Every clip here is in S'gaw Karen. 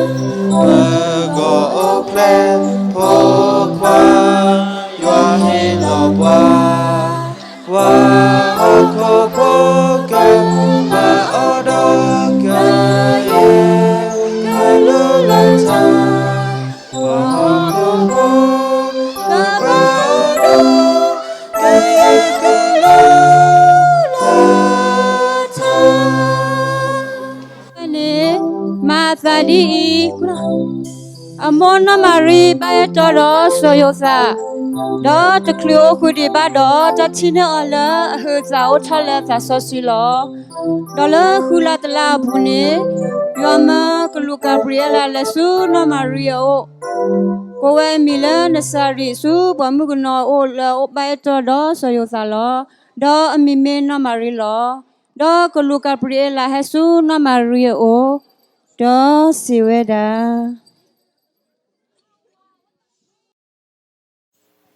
ပဂီၢ်အိၣ်ဖျဲၣ်ဖိခွါ, ယွၤဟ့ၣ်လီၤပှၤ, ပှၤဟီၣ်ခိၣ်ဖိကမၤအီၤဒီးကယဲၢ်, ကလူၤလၢထး, ပှၤဟီၣ်ခိၣ်ဖိ ကဘၣ်အီၤဒီး ကယဲၢ်ကလူၤလၢထး. န့ၣ် မၤအသးဒ်အံၤ, အမိၢ်နီၢ်မၤရံဘၣ်အဲၣ်တီဒီးစီၤယိၤသး, ဒီးတချုးအိၣ်ဃုာ်ဒံးဘၣ်ဒီး တၢ်ထံၣ်န့ၢ်အီၤလၢအဟုးသးအိၣ်ထီၣ်လၢသးစီဆှံလီၤ. ဒီးလၢဃုလါတလါအပူၤန့ၣ်, ယွၤမၢကလူးကၤဘြံၤအ့လးလဲၤဆူနီၢ်မၤရံအအိၣ်, ကိးဝဲအမံၤလၢနစၤရံး ဆူပှၤမုၣ်ကနီၤအအိၣ်လၢအအိၣ်ဘၣ်အဲၣ်တီဒီးစီၤယိၤသးလီၤ. ဒီးအမံၤမ့ၢ်နီၢ်မၤရံလီၤ. ဒီးကလူးကၤဘြံၤအ့လးဟဲဆူနီၢ်မၤရံအအိၣ်, ဒီးစံးဝဲဒၣ်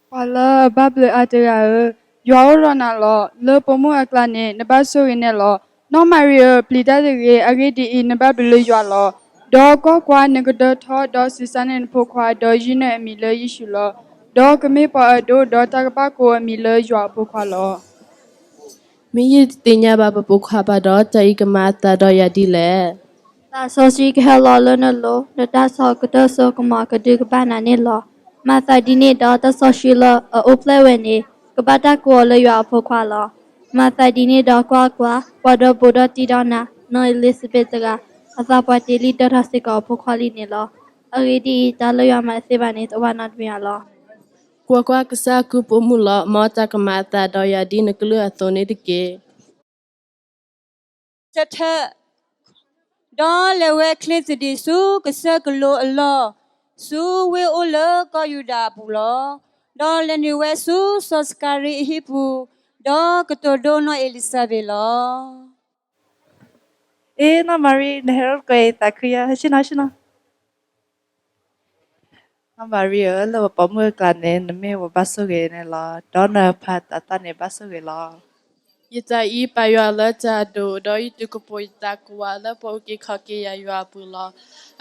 ပှၤလၢအဘၣ်ဘျုးအါတဂၤဧၢ, ယွၤအိၣ်ဒီးနၤလီၤ. လၢပိာ်မုၣ်အကျါန့ၣ် နဘၣ်ဆိၣ်ဂ့ၤန့ၣ်လီၤ. နီၢ်မၤရံဧၢ, ပျံၤတၢ်တဂ့ၤ, အဂ့ၢ်ဒ်အံၤ, နဘၣ်ဘျုးလၢယွၤလီၤ. ဒီးကွၢ်ကွၢ်, နကဒၢထီၣ်ဒီးဆံးစၢ်န့ၢ်နဖိခွါ, ဒီးယုၢ်နၢအမံၤလၢယ့ၣ်ၡူးလီၤ. ဒီးကမ့ၢ်ပှၤအဒိၣ်, ဒီးတၢ်ကဘၣ်ကိးအမံၤလၢယွၤအဖိခွါလီၤ. မ့ၢ်ယတသ့ၣ်ညါဘၣ်ပဖိခွါဘၣ်ဒီး, တၢ်အံၤကမၤအသးဒီးယၤဒ်လဲၣ်. သးစီဆှံကဟဲလီၤလၢနလိၤ, ဒီးတၢ်ဆီၣ်ကတၢၢ်စိကမီၤကဒုကဘၣ်နၤန့ၣ်လီၤ. မၤသးဒ်န့ၣ်ဒီး တၢ်စီဆှံလၢအအိၣ်ဖျဲၣ်ဝဲန့ၣ် ကဘၣ်တၢ်ကိးအီၤလၢယွၤအဖိခွါလီၤ. မၤသးဒ်န့ၣ်ဒီး ကွၢ်ကွၢ်, ပှၤဒီဘိဒီတံၢ်ဒီးနၤ, နီၢ်အ့လံၤစဘ့းတဂၤ, အသးပှၢ်တ့လံ ဒၢထီၣ်စ့ၢ်ကီးအဖိခွါလံန့ၣ်လီၤ. အဂ့ၢ်ဒ်အံၤ, တၢ်လၢယွၤမၤတသ့ဘၣ်န့ၣ် တအိၣ်ဘၣ်နီတမံၤဘၣ်လီၤ. ကွၢ်ကွၢ်, ကစၢ်အကုၢ်ပိာ်မုၣ်လီၤ. မ်တၢ်ကမၤအသးဒီးယၤဒ်နကလုၢ်အသိးန့ၣ်တက့ၢ်. တထၢၣ်, ဒီးလဲၤဝဲချ့သဒံးဆူကစၢၢ်ကလိအလီၢ်, ဆူဝ့ၢ်အိၣ်လၢကီၢ်ယူဒၤအပူၤလီၤ. ဒီးလဲၤနုာ်ဝဲဆူစီၤစကၤရံအဟံၣ်ပူၤ, ဒီးကတိၤဒိနီၢ်အ့လံၤစဘ့းလီၤ. အ့ နီၢ်မၤရံ, နဟဲအိၣ်တကိးအံၤ သးခုယါ, ဟဲဆ့ၣ်နီၤ, ဟဲဆ့ၣ်နီၤ. နီၢ်မၤရံဧၢ, လၢပပိာ်မုၣ်အကျါန့ၣ် နမ့ၢ်ပှၤဘၣ်ဆိၣ်ဂ့ၤန့ၣ်လီၤ. ဒီးနဖးတၢ်သးန့ၣ် ဘၣ်ဆိၣ်ဂ့ၤလီၤ. ယသးအံၤပာ်ယွၤလၢတၢ်အဒိၣ်, ဒီးယတုၤကပိာ်ယသးကဝးလၢပှၤအုၣ်က့ၤခီၣ်က့ၤယၤယွၤအပူၤလီၤ.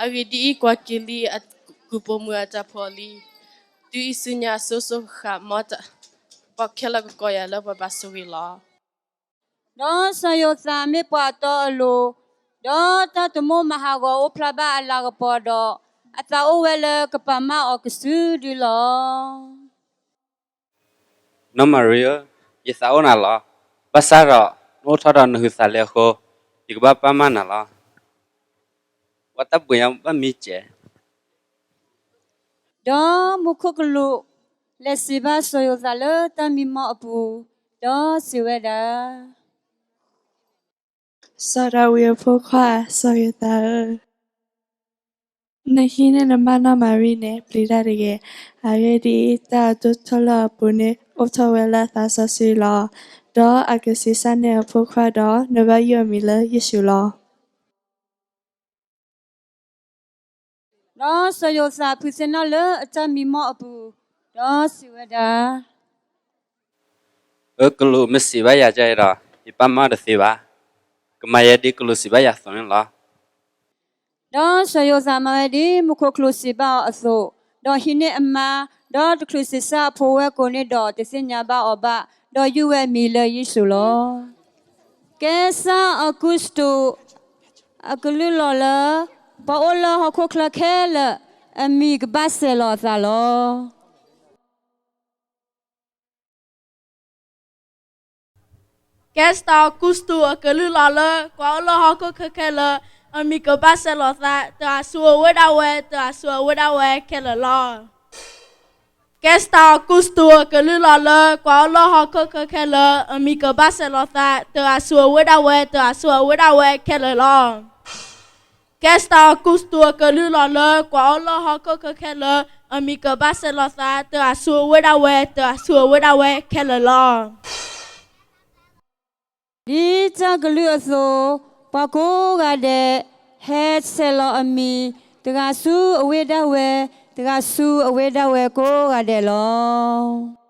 အဂ့ၢ်ဒ်အံၤ, ကွၢ်က့ၤလံ, အကုၢ်ပိာ်မုၣ်အတၢ်ဖှီၣ်လံ. တုၤအံၤဆူညါအစိၤစိၤဃၣ်ဃၣ်, မ်ပှၤခဲလၢာ်ကကိးယၤလၢပှၤဘၣ်ဆိၣ်ဂ့ၤလီၤ. ဒီးစီၤယိၤသးမ့ၢ်ပှၤအတီအလိၤ, ဒီးတၢ်တမိၣ်မၤဟးဂီၤအိၣ်ဖျါဘၣ်အလၤကပီၤဒီး, အသးအိၣ်ဝဲလၢကပာ်မၢ်အီၤကစုဒုလီၤ. နီၢ်မၤရံဧၢ, ယသးအိၣ်နၤလီၤ. ဘၣ်ဆၣ်ဒီး နအိၣ်ထီၣ်ဒီးနဟုးသးလဲအဃိ, ယကဘၣ်ပာ်မၢ်နၤလီၤ. ပှၤတၢ်ဘှံးညါဘၣ်မံၤကဲး. ဒီးမူခိၣ်ကလူးလဲၤစံးဘၣ်စီၤယိၤသးလၢတၢ်မံမီၢ်အပူၤ, ဒီးစံးဝဲဒၣ် စီၤဒၤဝံးအဖိခွါ, စီၤယိၤသးဧၢ, နဟံးန့ၢ်နမါနီၢ်မၤရံန့ၣ် ပျံၤတၢ်တဂ့ၤ. အဂ့ၢ်ဒ်အံၤ, တၢ်အဒိၣ်ထီၣ်လၢအပူၤန့ၣ် အိၣ်ထီၣ်ဝဲလၢအသးစီဆှံလီၤ. ဒီးအကဆံးစၢ်န့ၢ်အဖိခွါဒီး, နဘၣ်ယုၢ်အမံၤလၢယ့ၣ်ၡူးလီၤ. ဒီးစီၤယိၤသးဖုသ့ၣ်နီၣ်လၢအတၢ်မံမီၢ်အပူၤ, ဒီးစံးဝဲဒၣ်, အၢ ကလူး, မ့ၢ်စံးဘၣ်ယၤဒ်အံၤဒီး, ယပာ်မၢ်တသ့ဘၣ်. ကမၤယဲဒ်ကလူးစံးဘၣ်ယၤအသိးန့ၣ်လီၤ. ဒီးစီၤယိၤသးမၤဝဲဒ်မူခိၣ်ကလူးစံးဘၣ်အီၤအသိး, ဒီးဟံးန့ၢ်အမါ, ဒီးတချုးဆံးစၢ်အဖိဝဲကိးန့ၣ်ဒီး တသ့ၣ်ညါဘၣ်အီၤဘၣ်, ဒီးယုၢ်ဝဲအမံၤလၢယ့ၣ်ၡူးလီၤ. ကဲစၢ်အီကူစတူး အကလုၢ်လီၤလၢ ပှၤအိၣ်လၢဟီၣ်ခိၣ်ချၢခဲလၢာ် အမံၤကဘၣ်ဆဲးလီၤအသးလီၤ. ကဲစၢ်အီကူစတူးအကလုၢ်လီၤလၢ ပှၤအိၣ်လၢဟီၣ်ခိၣ်ချၢခဲလၢာ် အမံၤကဘၣ်ဆဲးလီၤသး, တဂၤဆူအဝ့ၢ်ဒၣ်ဝဲ, တဂၤဆူအဝ့ၢ်ဒၣ်ဝဲခဲလၢာ်လီၤ. ကဲစၢ်အီကူစတူးအကလုၢ်လီၤလၢ ပှၤအိၣ်လၢဟီၣ်ခိၣ်ချၢခဲလၢာ် အမံၤကဘၣ်ဆဲးလီၤသး, တဂၤဆူအဝ့ၢ်ဒၣ်ဝဲ, တဂၤဆူအဝ့ၢ်ဒၣ်ဝဲခဲလၢာ်လီၤ. ကဲစၢ်အီကူစတူးအကလုၢ်လီၤလၢ ပှၤအိၣ်လၢဟီၣ်ခိၣ်ချၢခဲလၢာ် အမံၤကဘၣ်ဆဲးလီၤသး, တဂၤဆူအဝ့ၢ်ဒၣ်ဝဲ, တဂၤဆူအဝ့ၢ်ဒၣ်ဝဲခဲလၢာ်လီၤ. ဒ်တၢ်ကလုၢ်အသိး, ပှၤကိးဂၤဒဲး ဟဲဆဲးလီၤအမံၤ, တဂၤဆူအဝ့ၢ်ဒၣ်ဝဲ, တဂၤဆူအဝ့ၢ်ဒၣ်ဝဲကိးဂၤဒဲးလီၤ.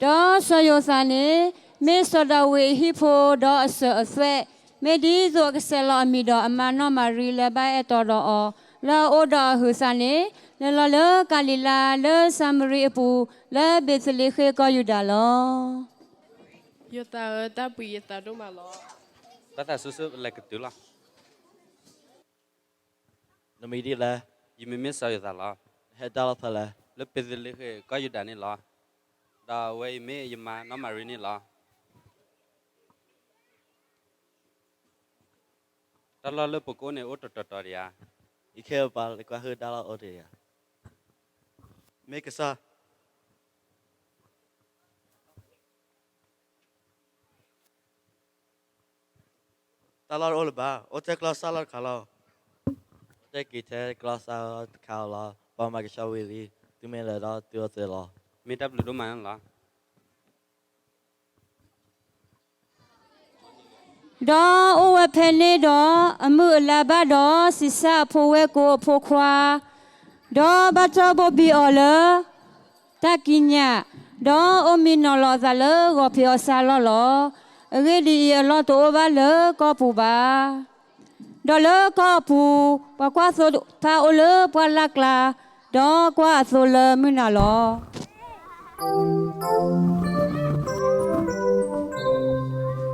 ဒီးစီၤယိၤသးန့ၣ် မ့ၢ်စီၤဒၤဝံးအဟံၣ်ဖိဒီးအစၢၤအသွဲၣ်, မ့ၢ်ဒ်သိးအကဆဲးလီၤအမံၤဒီးအမါနီၢ်မၤရံလၢဘၣ်အဲၣ်တီဒီးအီၤ လၢအအိၣ်ဒီးအဟုးသးန့ၣ် လဲၤလီၤလၢကၤလံၤလါ လၢစၤမရံအပူၤ လၢဘ့းသလ့ဃ့ၣ်ကီၢ်ယူဒၤလီၤ. ယိၤသးဧၢ, တၢ်ဘှံးယသးဒိၣ်မးလီၤ. ဘၣ်သးဆူၣ်ဆူၣ်လဲၤကတုၤလီၤ. နမံၤဒ်လဲၣ်. ယမံၤမ့ၢ်စီၤယိၤသးလီၤ. ဟဲဒၣ်လီၤဖဲလဲၣ်. လၢဘ့းသလ့ဃ့ၣ်ကီၢ်ယူဒၤန့ၣ်လီၤ. ဒီးအဝဲအံၤမ့ၢ်ယမါနီၢ်မၤရံန့ၣ်လီၤ. တၢ်လီၢ်လၢပကအိၣ်န့ၣ်အိၣ်တတီၤတီၤဒံးဧါ. ယခဲအပှၤလၢကွၢ်ဟုၣ်တၢ်လီၢ်အိၣ်တ့ၢ်ဧါ. မ့ၢ်ကစၢ် တၢ်လီၢ်တအိၣ်လၢၤဘၣ်, အိၣ်ထဲကျီၢ်စၢ်လီၢ်တခါလီၤ. အိၣ်ထဲက့ၤထဲကျီၢ်စၢ်တခါလီၤ. ပှၤမၤကဆှီဝံၤလံ, သုမ့ၢ်လဲၤဒီးသုအိၣ်သ့လီၤ. မ့ၢ်တၢ်ဘျုးဒိၣ်မးန့ၣ်လီၤ. ဒီးအိၣ်ဝဲဖဲန့ၣ်ဒီး အမုၢ်အလါဘၣ်ဒီး စံးဆၣ်အဖိဝဲၢ်ကိအဖိခွါ, ဒီးဘၣ်တၢ်ဘိၣ်ဘံၣ်အီၤလၢ တၢ်ကံးညာ်, ဒီးအိၣ်မံနီၤလီၤအသးလၢဂီၤဖံးအီၣ်ဆၣ်လီၢ်လီၤ. အဂ့ၢ်ဒ်အံၤအလီၢ်တအိၣ်ဘၣ်လၢကီၢ်ပူၤဘၣ်. ဒီးလၢကီၢ်အပူၤ, ပှၤကွၢ်သိဖးအိၣ်လၢပှၢ်လၢ်ကျါ, ဒီးကွၢ်အသိလၢမုၢ်နၤလီၤ. တံၤသကိး,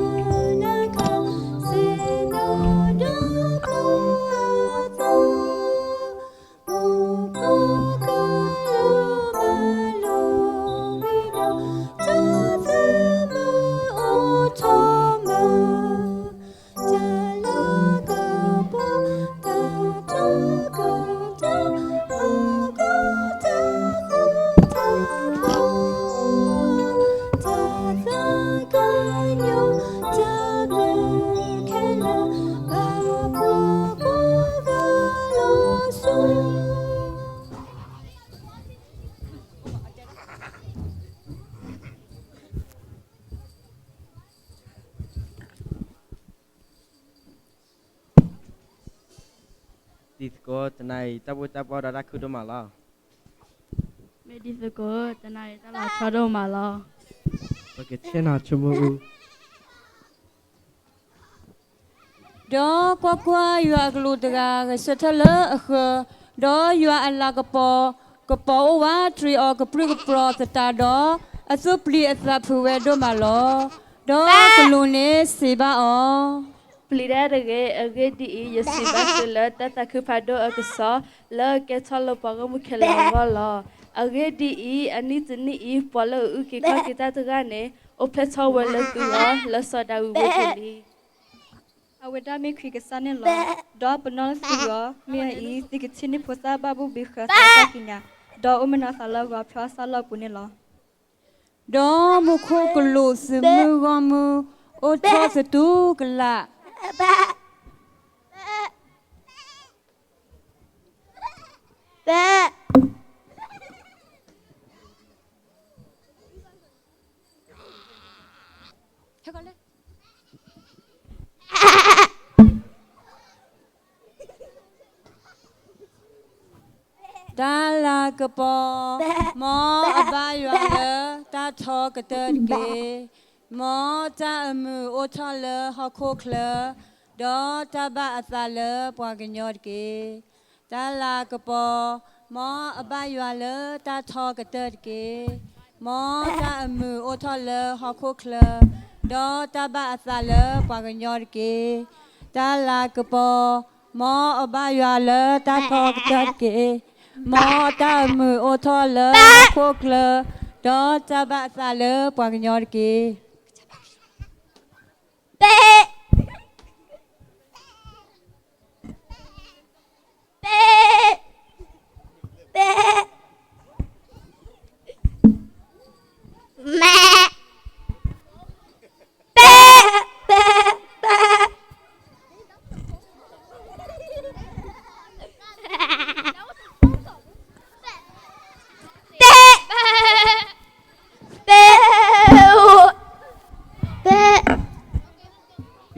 တနၤအံၤ တၢ်ဘူၣ်တၢ်ဘီၣ်ဒီး တၢ်ခုဒိၣ်မးလီၤ. မ့ၢ်တံၤသကိး, တနၤအံၤ တၢ်လီၤဆီဒိၣ်မးလီၤ. ပကဆ့ၣ်နီၤဆိကမိၣ်အူ ဒီးကွၢ်ကွၢ်, ယွၤအကလူးတဂၤ ဂဲၤဆၢထၢၣ်လၢအဃၢၤ, ဒီးယွၤအလၤကပီၤ ကပီၤအိၣ်ဝးတရံးအီၤ ကပြုၢ်ကပြီၤသတးဒီး, အသူၣ်ပျံၤအသးဖုးဝဲဒိၣ်မးလီၤ. ဒီးကလူးန့ၣ်စံးဘၣ်အီၤ, ပျံၤတၢ်တဂ့ၤ. အဂ့ၢ်ဒ်အံၤ, ယစံးဘၣ်သုလၢ တၢ်သးခုဖးဒိၣ်အကစီၣ် လၢအကဲထီၣ်လၢပှၤဂီၢ်မုၢ်ခဲလၢာ်အဂီၢ်လီၤ. အဂ့ၢ်ဒ်အံၤ, အနံၣ်တနံၣ်အံၤ ပှၤလၢအအုၣ်က့ၤခီၣ်က့ၤတၢ်တဂၤန့ၣ် အိၣ်ဖျဲၣ်ထီၣ်ဝဲလၢသုဂီၢ် လၢစီၤဒၤဝံးဝ့ၢ်ပူၤလံ. အဝဲဒၣ်မ့ၢ်ခရံာ်ကစၢ်န့ၣ်လီၤ. ဒီးပနီၢ်လၢသုဂီၢ်, မ့ၢ်အအံၤ သုကထံၣ်န့ၢ်ဖိသၣ်ဘၣ်ဘူၣ်ဘံဃာ်သးတၢ်ကံးညာ်, ဒီးအိၣ်မံနီၤသးလၢဂီၤဖၠီအဆၣ်လီၢ်ပူၤန့ၣ်လီၤ. ဒီးမူခိၣ်ကလူးသုးမုၢ်ဂီၢ်မုၢ် အိၣ်ထီၣ်သတူၢ်ကလာ် တၢ်လၤကပီၤ, မ်အဘၣ်ယွၤလၢတၢ်ထီကတၢၢ်တက့ၢ်. မ်တၢ်အမုာ်အိၣ်ထီၣ်လၢဟီၣ်ခိၣ်ချၢ, ဒီးတၢ်ဘၣ်အသးလၢပှၤကညီတက့ၢ်. တၢ်လၤကပီၤ, မ်အဘၣ်ယွၤလၢတၢ်ထီကတၢၢ်တက့ၢ်. မ်တၢ်အမုာ်အိၣ်ထီၣ်လၢဟီၣ်ခိၣ်ချၢ, ဒီးတၢ်ဘၣ်အသးလၢပှၤကညီတက့ၢ်. တၢ်လၤကပီၤ, မ်အဘၣ်ယွၤလၢတၢ်ထီကတၢၢ်တက့ၢ်. မ်တၢ်အမုာ်အိၣ်ထီၣ်လၢဟီၣ်ခိၣ်ချၢ, ဒီးတၢ်ဘၣ်အသးလၢပှၤကညီတက့ၢ်. တံ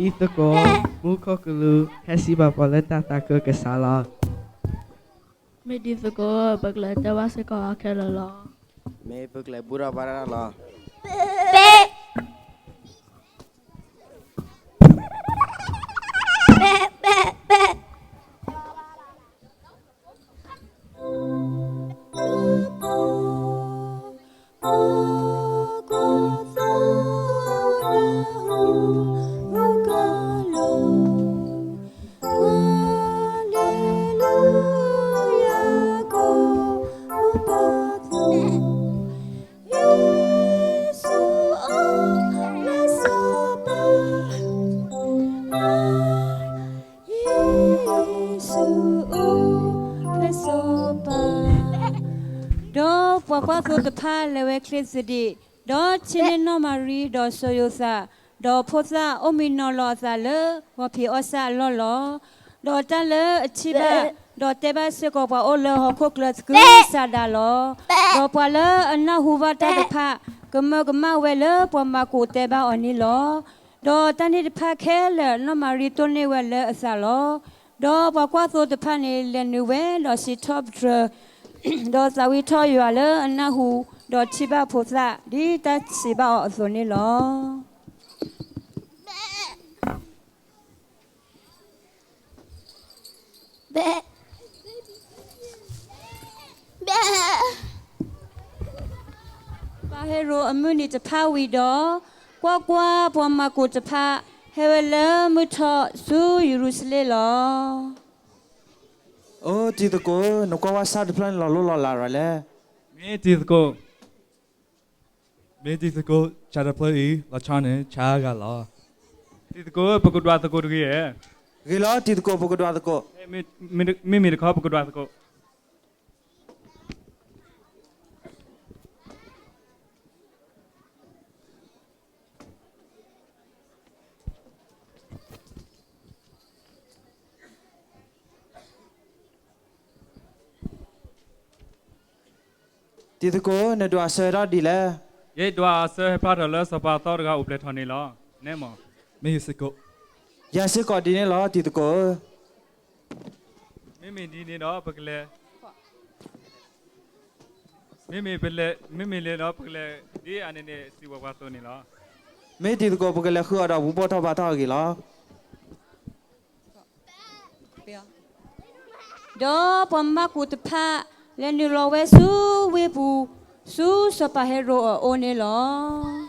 ၤသကိး, မူခိၣ်ကလူး ဟဲစံးဘၣ်ပှၤလၢတၢ်သးခုကစီၣ်လီၤ. မ့ၢ်တံၤသကိး ပကလဲၤတဲဘၣ်စ့ၢ်ကီးအီၤခဲလၢာ်လီၤ. မ့ၢ်ပကလဲၤဘူၣ်ထီၣ်ဘါထီၣ်လီၤ. ဒီးပှၤကွၢ်သိတဖၣ်လဲၤဝဲချ့သဒံး, ဒီးထံၣ်န့ၢ်နီၢ်မၤရံဒီးစီၤယိၤသး, ဒီးဖိသၣ်အိၣ်မံနီၤလီၤအသးလၢဂီၤဖံးအီၣ်ဆၣ်အလီၢ်လီၤ. ဒီးတၢ်လၢအထံၣ်ဘၣ်, ဒီးတဲဘၣ်စ့ၢ်ကီးပှၤအိၣ်လၢဟီၣ်ခိၣ်ချၢသကုၤဆးဒးလီၤ. ဒီးပှၤလၢအနၢ်ဟူဘၣ်တၢ်တဖၣ် ကမၢကမၣ်ဝဲလၢပှၤမၤကူးတဲဘၣ်အီၤန့ၣ်လီၤ. ဒီးတၢ်န့ၣ်တဖၣ်ခဲလၢာ် နီၢ်မၤရံတိၢ်န့ၢ်ဝဲလၢအသးလီၤ. ဒီးပှၤကွၢ်သိတဖၣ်န့ၣ် လဲၤနုာ်ဝဲဒီးစံးထီၣ်ပတြၢၤ, ဒီးသးဝံၣ်ထီၣ်ယွၤလၢအနၢ်ဟူ, ဒီးထံၣ်ဘၣ်ဖိသၣ် ဒ်တၢ်စံးဘၣ်အီၤအသိးန့ၣ်လီၤ. စီၤပၤဟ့ရိာ်အမုၢ်နံၤတဖၣ်ဝံၤဒီး, ကွၢ်ကွၢ်, ပှၤမၤကူးတဖၣ် ဟဲဝဲလၢမုၢ်ထီၣ်ဆူယရူၤၡလ့ၣ်လီၤ. အိ တံၤသကိးဧၢ, နကွၢ်ဝဲဆၣ်တဖျၢၣ်န့ၣ်လီၤလိၢ်လီၤလးရၤလဲၣ်. မ့ၢ်တံၤသကိး, မ့ၢ်တံၤသကိး, ဆၣ်တဖျၢၣ်အံၤ လီၤဆီန့ၣ် ဆၣ်အါဂၤလီၤ. တံၤသကိးဧၢ, ပကဒွးသကိးတဂ့ၤဧါ. ဂ့ၤလီၤ တံၤသကိး, ပကဒွးသကိး. မ့မ့ၢ်တခီ ပကဒွးသကိး. တံၤသကိးဧၢ, နဒွးအဆၢဟဲထီၣ်ဒ်လဲၣ်. ယဒွးအဆၢဟဲဖျါထီၣ်လၢစီၤပၤအသီတဂၤအိၣ်ဖျဲၣ်ထီၣ်န့ၣ်လီၤ. နဲမီၢ်, မ့ၢ်ယစ့ၢ်ကီး, ယၤစ့ၢ်ကီးဒ်န့ၣ်လီၤ တံၤသကိးဧၢ. မ့မ့ၢ်ဒ်န့ၣ်ဒီး ပကလဲၤ, မ့မ့ၢ်ပလဲၤ, မ့မ့ၢ်လဲၤဒီး ပကလဲၤဒ်အန့ၣ်န့ၣ် စံးဝဲပှၤသိးန့ၣ်လီၤ. မ့ၢ်တံၤသကိး, ပကလဲၤဃုအီၤဒီးဘူၣ်ထီၣ်ဘါထီၣ်အဂ့ၢ်လီၤ. ဒီးပှၤမၤကူးတဖၣ် လဲၤနုာ်လီၤဝဲဆူဝ့ၢ်ပူၤ, ဆူစီၤပၤဟ့ရိာ်အအိၣ်န့ၣ်လီၤ.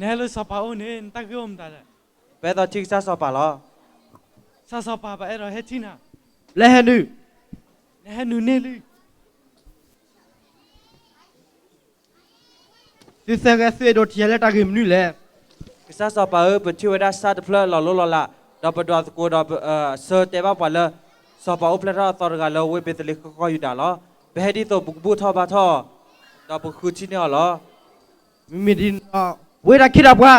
နဟဲလၢစီၤပၤအိၣ်န့ၣ် နတၢ်ဂ့ၢ်အိၣ်မတၤလဲၣ်. ပအဲၣ်ဒိးထံၣ်ကစၢ်စီၤပၤလီၤ. ကစၢ်စီၤပၤ ပအဲၣ်ဒိးဟဲထံၣ်နၤ. ပျဲဟဲနုာ်, နဟဲနုာ်န့ၢ်လံ. သုသၢဂၤသုအဲၣ်ဒိးထံၣ်ယၤလၢတၢ်ဂ့ၢ်မနုၤလဲၣ်. ကစၢ်စီၤပၤဧၢ, ပထံၣ်ဝဲဒၣ်ဆၣ်တဖျၢၣ်လီၤလိၢ်လီၤလး, ဒီးပဒွးသကိးဒီး ဆၢတဲဘၣ်ပှၤလၢ စီၤပၤအိၣ်ဖျဲၣ်ထီၣ်အသီတဂၤလၢဝ့ၢ်ဘ့းသလ့ဃီကီၢ်ယူဒၤလီၤ. ပဟဲဒ်သိးပကဘူၣ်ထီၣ်ဘါထီၣ်, ဒီးပဃုထံၣ်န့ၢ်အီၤလီၤ. မ့မ့ၢ်ဒ်န့ၣ်ဒီး ဝ့ၢ်တၢ်ခ့တၢ်ပှၤ,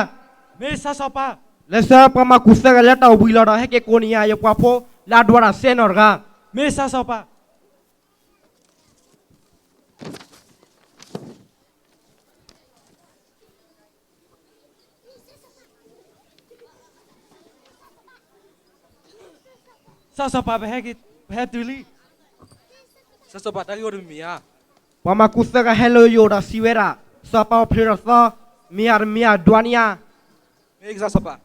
မ့ၢ်ကစၢ်စီၤပၤ, လဲၤဆှၢပှၤမၤကူးသၢဂၤလၢတၢ်အိၣ်ဘှံးလီၤဒီး ဟဲက့ၤကိးန့ၢ်ယၤယပှၤဖိလၢအဒွးတၢ်စဲနီၣ်တဂၤ, မ့ၢ်ကစၢ်စီၤပၤ. ကစၢ်စီၤပၤ ပဟဲတုၤလံ. ကစၢ်စီၤပၤ တၢ်ဂ့ၢ်အိၣ်တမံၤဧါ. ပှၤမၤကူးသၢဂၤဟဲလၢယအိၣ်ဒီးစံးဝဲဒၣ်, စီၤပၤအိၣ်ဖျဲၣ်ထီၣ်သီ, မ့ၢ်ဧါတမ့ၢ်ဧါ ဒွးန့ၢ်ဧါ. မ့ၢ်ကစၢ်စီၤပၤ.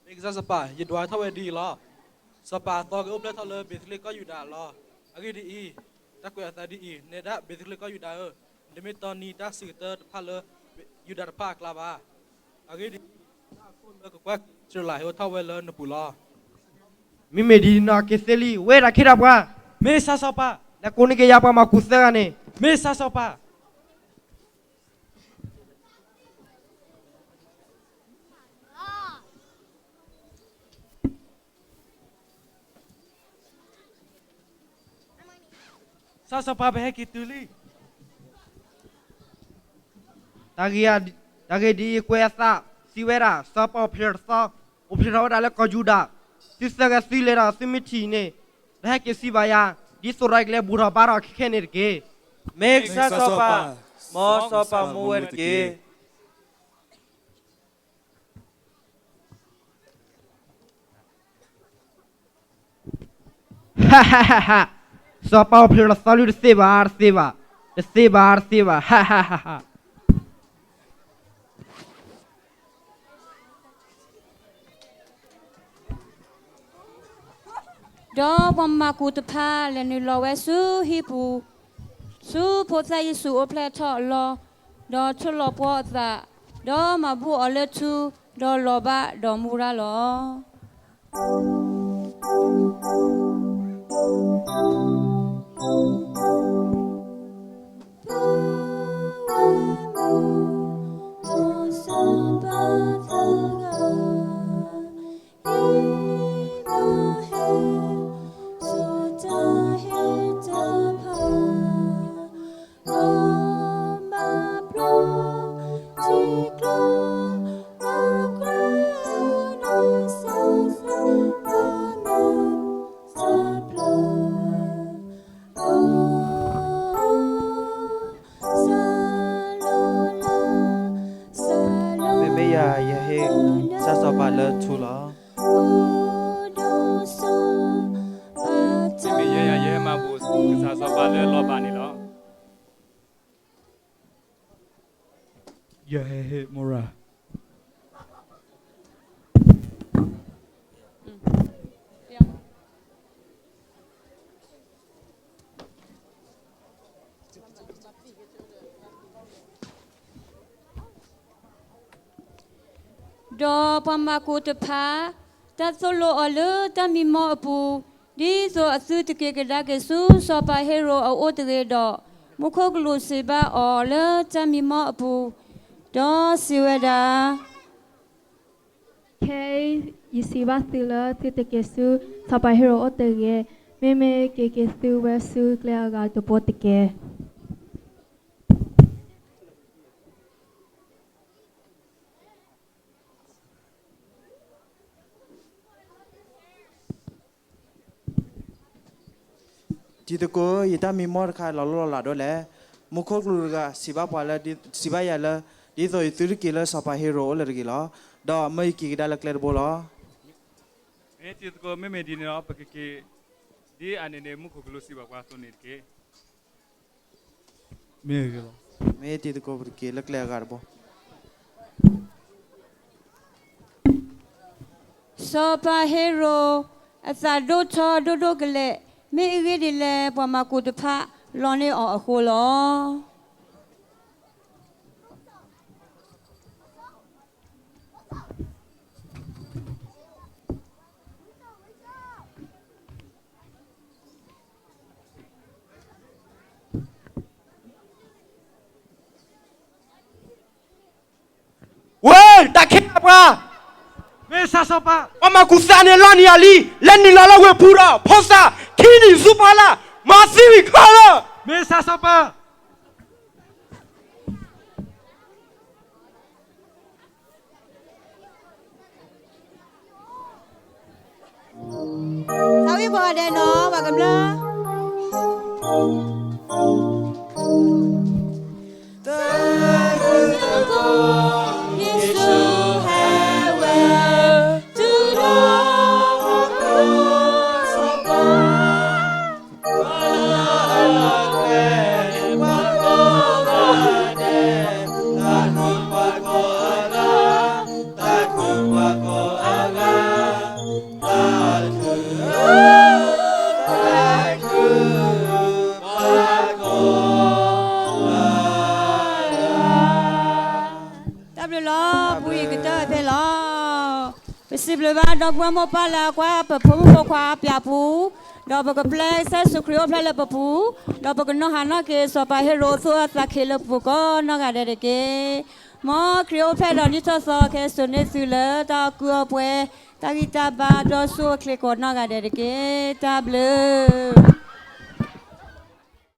မ့ၢ်ကစၢ်စီၤပၤ, ယဒွးထီၣ်ဝဲဒ်အံၤလီၤ. စီၤပၤအသီကအိၣ်ဖျဲၣ်ထီၣ်လၢဘ့းသလ့ကီၢ်ယူဒၤလီၤ. အဂ့ၢ်ဒ်အံၤ, တၢ်ကွဲးအသးဒ်အံၤ, နဲဒၣ်ဘ့းသလ့ကီၢ်ယူဒၤဧၢ, နတမ့ၢ်တီနံၤတၢ်စံးကတၢၢ်တဖၣ်လၢယူဒၤတဖၣ်အကျါဘၣ်. အဂ့ၢ်ဒ်အံၤ, တၢ်အခိၣ်လၢကကွၢ်စရ့လးဟဲအိၣ်ထီၣ်ဝဲလၢနပူၤလီၤ. မ့မ့ၢ်ဒ်န့ၣ်ဒီး က့ၤသ့လံ, ဝ့ၢ်တၢ်ခ့တၢ်ပှၤ, မ့ၢ်ကစၢ်စီၤပၤ, လဲၤကိးန့ၢ်က့ၤယၤပှၤမၤကူးသၢဂၤန့ၣ်, မ့ၢ်ကစၢ်စီၤပၤ. စီၤစီၤပၤ ပဟဲက့ၤတုၤလံ. တၢ်ဂ့ၢ်ဒ်အံၤ, ကွဲးအသး, စံးဝဲဒၣ်, စီၤပၤအိၣ်ဖျဲၣ်ထီၣ်တသီ, အိၣ်ဖျဲၣ်ထီၣ်ဝဲဒၣ်လၢကီၢ်ယူဒၤ, သုသၢဂၤသုလဲၤဒီးသုမ့ၢ်ထံၣ်န့ၣ်, ပဟဲက့ၤစံးဘၣ်ယၤ, ဒ်သိးဒီးယကလဲၤဘူၣ်ထီၣ်ဘါထီၣ်ခဲခဲန့ၣ်တက့ၢ်. မ့ၢ်ကစၢ်စီၤပၤ, မ်စီၤပၤမူဝဲတက့ၢ်. စီၤပၤအိၣ်ဖျဲၣ်ထီၣ်တသီလံ တသ့ဘၣ်, တသ့ဘၣ်, တသ့ဘၣ်, တသ့ဘၣ်. ဒီးပှၤမၤကူၣ်တဖၣ်လဲၤနုာ်လီၤဝဲဆူဟံၣ်ပူၤ, ဆူဖိသၣ်ယ့ၣ်ၡူးအိၣ်ဖျဲၣ်ထီၣ်အလီၢ်, ဒီးထုးလီၤပှီၤအသး, ဒီးမၤဘူၣ်အီၤလၢထူ, ဒီးလီၤဘၣ်ဒီးမူရၤလီၤ. မ့မ့ၢ်ယၤ ယဟ့ၣ်ကစၢ်စီၤပၤလၢထူလီၤ. မ့မ့ၢ်ယၤ ယဟ့ၣ်မၤဘူၣ်ကစၢ်စီၤပၤလၢလီၤဘၣ်န့ၣ်လီၤ. ယဟ့ၣ်မူရၤ. ဒီးပှၤမၤကူၣ်တဖၣ် တၢ်သိၣ်လိအီၤလၢတၢ်မံမီၢ်အပူၤ, ဒ်သိးအသုတက့ၤကဒါက့ၤဆူစီၤပၤဟ့ရိာ်အအိၣ်တဂ့ၤဒီး, မူခိၣ်ကလူးစံးဘၣ်အီၤလၢတၢ်မံမီၢ်အပူၤ, ဒီးစံးဝဲဒၣ်, ခဲအံၤယစံးဘၣ်သုလၢသုတက့ၤဆူစီၤပၤဟ့ရိာ်အအိၣ်တဂ့ၤ, မ့မ့ၢ်က့ၤက့ၤသုဝဲဆူကျဲအဂၤတဘိတက့ၢ်. တံၤသကိး, ယတၢ်မံမီၢ်တခါလီၤလိၢ်လီၤလးဒိၣ်လဲၣ်. မူခိၣ်ကလူးတဂၤစံးဘၣ်ပှၤလၢ, စံးဘၣ်ယၤလၢ, ဒ်သိးသုတက့ၤလၢစီၤပၤဟ့ရိာ်အအိၣ်လၢၤတဂ့ၤလီၤ. ဒီးမၢယက့ၤကဒါလၢကျဲတဘိလီၤ. မ့ၢ်တံၤသကိး, မ့မ့ၢ်ဒ်န့ၣ်ဒီး ပကက့ၤ, ဒ်အန့ၣ်န့ၣ် မူခိၣ်ကလူးစံးဘၣ်ပှၤအသိးန့ၣ်တက့ၢ်. မ့ၢ်တံၤသကိး ပကက့ၤလၢကျဲအဂၤတဘိ. စီၤပၤဟ့ရိာ်အသးဒိၣ်ထီဒိၣ်ဒိၣ်ကလဲာ်, မ့ၢ်အဂ့ၢ်ဒ်လဲၣ် ပှၤမၤကူၣ်တဖၣ်လီန့ၢ်အီၤအဃိလီၤ. ဝဲ, တၢ်ခဲလၢာ်ပှၤ, မ့ၢ်စၢ်စီၤပၤ, ပှၤမၤကူၣ်သးန့ၣ်လီန့ၢ်အလံ, လဲၤနုာ်လီၤလၢဝ့ၢ်ပူၤဒီး ဖိသၣ်ခံနံၣ်ဆူဖီလာ်, မၤသံဝံၤခီလၢ, မ့ၢ်စၢ်စီၤပၤ. သးဝံၣ်ပှၤဂၤဒဲးနီၤ ပှၤကမျၢၢ်. တၢ်ဘျုးလီၤ ပဝံၢ်ကတၢၢ်ဖဲလီၤ. ပစံးဘျုးဘၣ် ဒီပုၢ်ဝဲၢ်မိၢ်ပၢ်လၢအကွၢ်ပဖိမုၣ်ဖိခွါပၠးပူၤ, ဒီးပကပျဲကစၢ်ယ့ၣ်ၡူးခရံာ်အိၣ်ဖျဲၣ်လၢပပူၤ, ဒီးပကနီၣ်ဟးနီၣ်က့ၤ စီၤပၤဟ့ရိာ်အသူၣ်အသးခံလၢပပူၤကိးနီၢ်ဂၤဒဲးတက့ၢ်. မ်ခရံာ်အိၣ်ဖျဲၣ်ဒီးနံၣ်ထီၣ်သီ ကဟဲစိာ်န့ၢ်သုလၢတၢ်အီၣ်ကုၢ်အီၣ်ပှဲၤ, တၢ်ဂံၢ်တၢ်ဘါ ဒီးဆူၣ်အိၣ်ချ့ကိးနီၢ်ဂၤဒဲးတက့ၢ်. တၢ်ဘျုး